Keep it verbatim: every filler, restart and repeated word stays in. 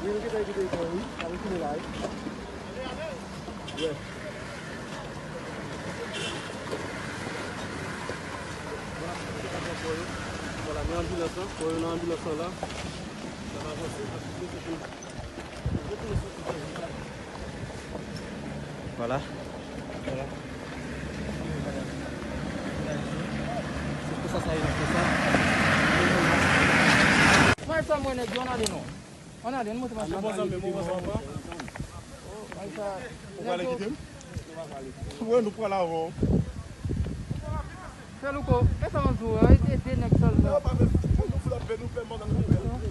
Wi, nou gentan kite ekran, wi. Sa vin fini la, wi. Yeah. Vwala, men anbilans lan. Kò yo nan anbilans lan la. N ap avanse, n ap kite, se pou, pou retounen sou site. Vwala. Vwala. Se konsa sa ye nan fè sa. Mwen, sa mwen nèg yo, ann ale non. Ann ale, ann monte machin. Ou pral kite m? Wè, nou pral avè w. Fè Louko, e sa yon jou, e de nèg sèlman. Yo pa fè, nou fout ap fè, nou fè manman nou fè.